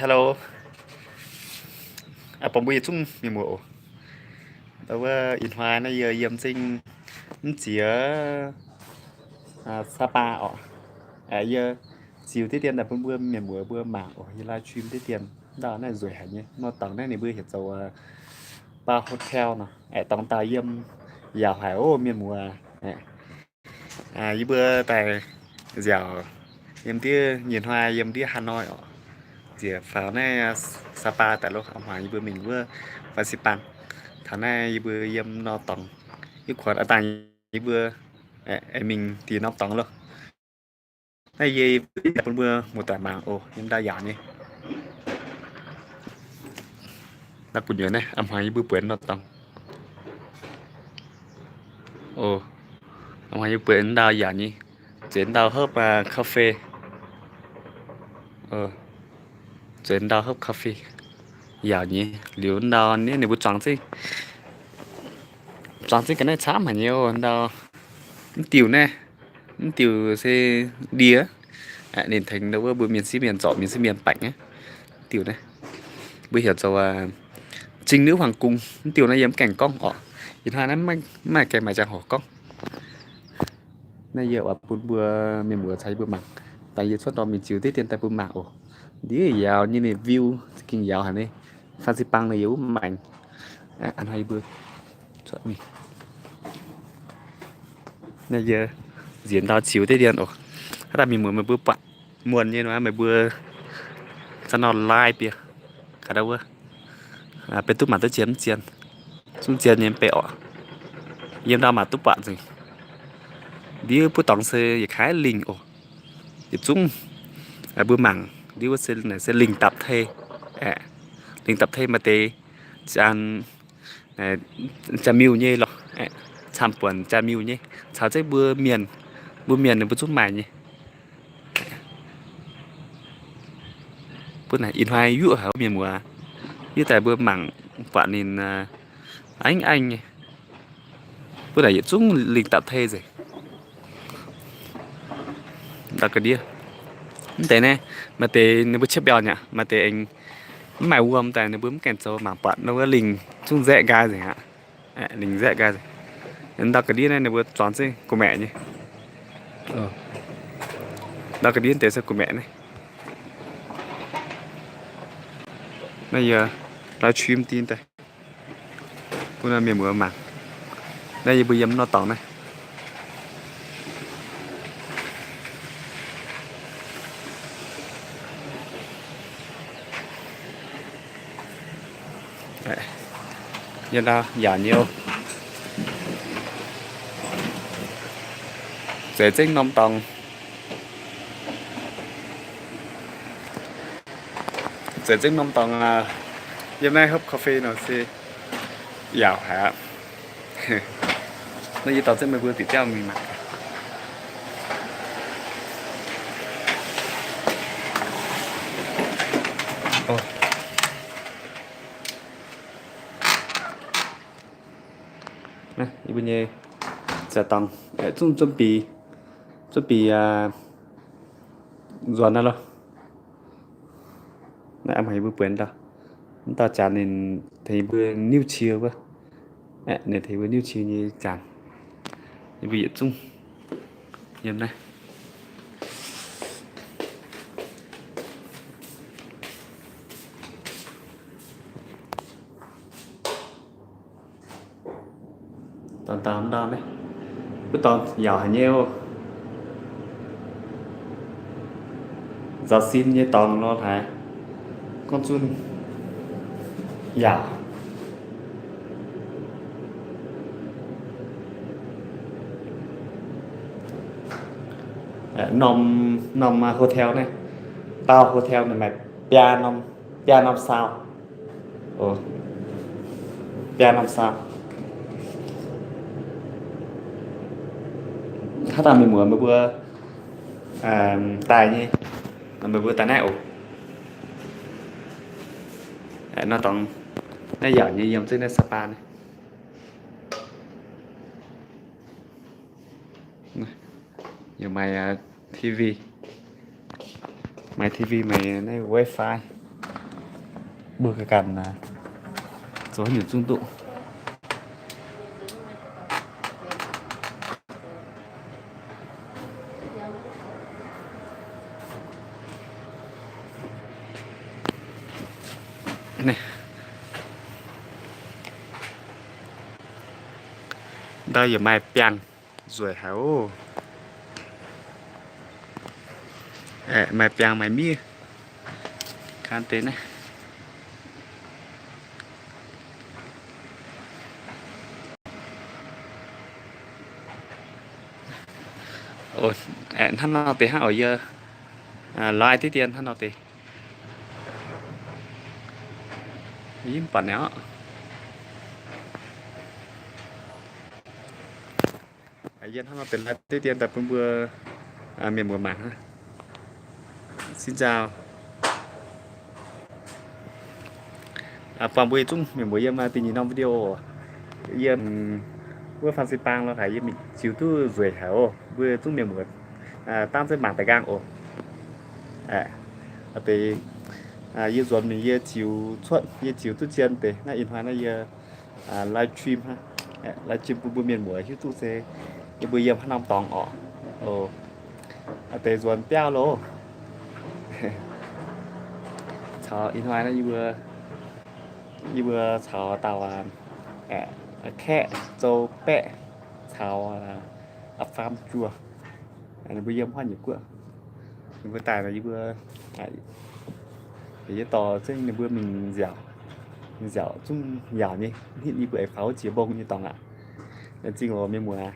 Hello. Aa, bun mbuo yietc zungv mienh muoz oc. Wuov ih hnoi naaiv yie yiem zingh mv ziex Sapa oc. Yie ziux diqv dien daaih bun mbuo mienh muoz mbuo mangc oc. Yie live stream diqv dien ndau naaiv nzueic haic nyei. Nor dorngx naaiv ninh mbuo heuc zoux Baa Hotel nor. Aeqv, dorngx daaih yiem yaauc haic oc mienh muoz. Yie mbuo daaih nziaauc yiem ndiev nyei hnoi yiem ndiev Hà Nội oc. Nziex faaux naaiv Sapa daaih loh, a'hmuangx yie mbuo mingh wuov Phan Xipang. Taux naaiv yie mbuo yiem nor dorngx, yie kuonx a'dangh yie mbuo aengx mingh dih norm dorngx loh. Naaiv yie bun mbuo muoz-doic mangc oc, yiem ndau yaauc nyei. Naaiv gu'nyuoz naaiv a'hmuangx yie mbuo bueix nor dorngx. Oc, a'hmuangx yie mbuo bueix ndau yaauc nyei. Zueiz ndau hopv cafe. Zueiz ndau hopv cafe yaauc nyei. Liuz ndau naaiv ninh mbuo zuangx zingv, zuangx zingv ga'naaiv camv haic nyei oc. Ndau mv diuh naaiv, mv diuh se ndie, ninh tengx ndau wuov mbuo mienh sieqv mienh zorc mienh sieqv mienh baengc aqv. Mv diuh naaiv mbuo heuc zoux Trinh Nữ Hoàng Cung. Mv diuh naaiv yie mv gaengh gorngv oc. Ih hnoi naaiv mv maaih gaengh maaih ziangh hoc gorngv. Naaiv yie oix bun mbuo mienh muoz caux yie mbuo mangc. Daaih yie cuotv dorh mingh ziux diqv dien daaih bun mangc oc. Ndiev yaauc nyei ninh view za'gengh yaauc haic nyei. Phan Xipang nor yie wuov maengx. Aa, hnoi yie mbuo cuotv mingh. Naaiv yie nziex ndau ziux diqv dien oc. Haaix dauh mienh muoz meih mbuo buatc muonc nyei nor meih mbuo za'gengh nor like bie. Ga'ndauh wuov, beiv duqv mangc duqv zien mv zien. Zungv zien nyei mv bei oc. Yiem ndau mangc duqv buatc nzengc. Ndiev buov dorngx se yietc kaaix lingh oc. Yietc zungv mbuo mangc ndiev wuov se, se lingh dapc tei. Aeqv, lingh dapc tei maaih deix jaa, jaa-miuh nyei lorqc. Aeqv, camv-buonc jaa-miuh nyei. Caux zengv mbuo mienh, mbuo mienh ninh mbuo zungv maaih nyei. Bun naaic ih hnoi yuoqv haic mienh muoz. Yie daaih mbuo mangc buatc ninh aengv aengv nyei. Bun naaic yietc zungv lingh dapc tei nzengc. Ndau ga'ndiev, mv deix naaiv maaih deix ninh mbuo qiex biauh nyei, maaih deix aengx mv maaih wuom daaih ninh mbuo mv gaengh zoux mangc buatc nor wuov lingh zungv nzaeqv nqaai nzengc aqv. Lingh nzaeqv nqaai nzengc. Ndau ga'ndiev naaiv ninh mbuo zuangx zengv gu'maeqc nyei. Ndau ga'ndiev deix se gu'maeqc naaiv. Naaiv yie live stream daaih bun mienh muoz mangc. Naaiv yie mbuo yiem norm dorngx naaiv. Yie ndau yaauc nyei oc. Zueiz zengv norm dorngx. Zueiz zengv norm dorngx, yiem naaiv hopv coffee nor se yaauc haic aqv. Naaiv yie dorh zengv meih mbuo bieqc biauv mingh mangc. Naaiv yie mbuo nyei zaaix dorngx zungv zuov bic, zuov bic nzuonx naaiv loh. Naaiv a'hmuangx yie mbuo bueix ndau, mv dauh janx ninh tengx yie mbuo niuv cie wuov. Ninh tengx yie mbuo niuv cie nyei janx, yie mbuo yietc zungv yiem naaiv. Dorngx ndau naaiv, wuov dorngx yaauc haic nyei oc. Nzaaux sin nyei dorngx nor haic, gorngv zunv yaauc. Norm, norm hotel naaiv, Baa Hotel naaiv maaih biaa norm, biaa norm saau. Biaa norm saau. Hnangv dangh mienh muoz meih mbuo daaih nyei, meih mbuo daaih naaiv oc. Nor dorngx naaiv yaauc nyei yiem zengv naaiv Sapa naaiv. Yaac maaih T V, maaih T V, maaih naaiv wifi. Mbuo ganh zoux haaix nyungc zungv duqv. Ndau yaac maaih biangh nzueic haic oc. Maaih biangh maaih miev. Kaan deix naaiv. Hnangv nor deix hnangv oc, yie laaix diqv dien hnangv nor deix. Yie mv buatc naaiv oc. Yie hnangv nor deix laaix diqv dien daaih bun mbuo mienh muoz mangc hnangv. Xin chào. Buangh mbuo yietc zungv mienh muoz yiem da'nyeic norm video. Yie wuov Faan Se Baang lo haic, yie mingh ziux duqv nzueic haic oc. Mbuo zungv mienh muoz dangv zengv mangc daaih nqaang oc. Deix yie nzuonx mingh yie ziux cuotv, yie ziux duqv zien deix. Naaiv ih hnoi naaiv yie live stream hnangv. Live stream bun mbuo mienh muoz hiuv duqv se yie mbuo yiem haaix norm dorngx oc. Deix nzuonx biauv loh. Caux ih hnoi naaiv yie mbuo caux dauh Kaeqv, Zou Baeqv caux Faam Juoh. Ninh mbuo yiem haaix nyungc guoqv, ninh mbuo daaih nor yie mbuo, yie dorh zengv ninh mbuo mingh nziaauc, mingh nziaauc zungv nziaauc nyei, hitv yie mbuo aengx faaux wuov ziex mbong nyei dorngx aqv. Laengz zingh oc mienh muoz.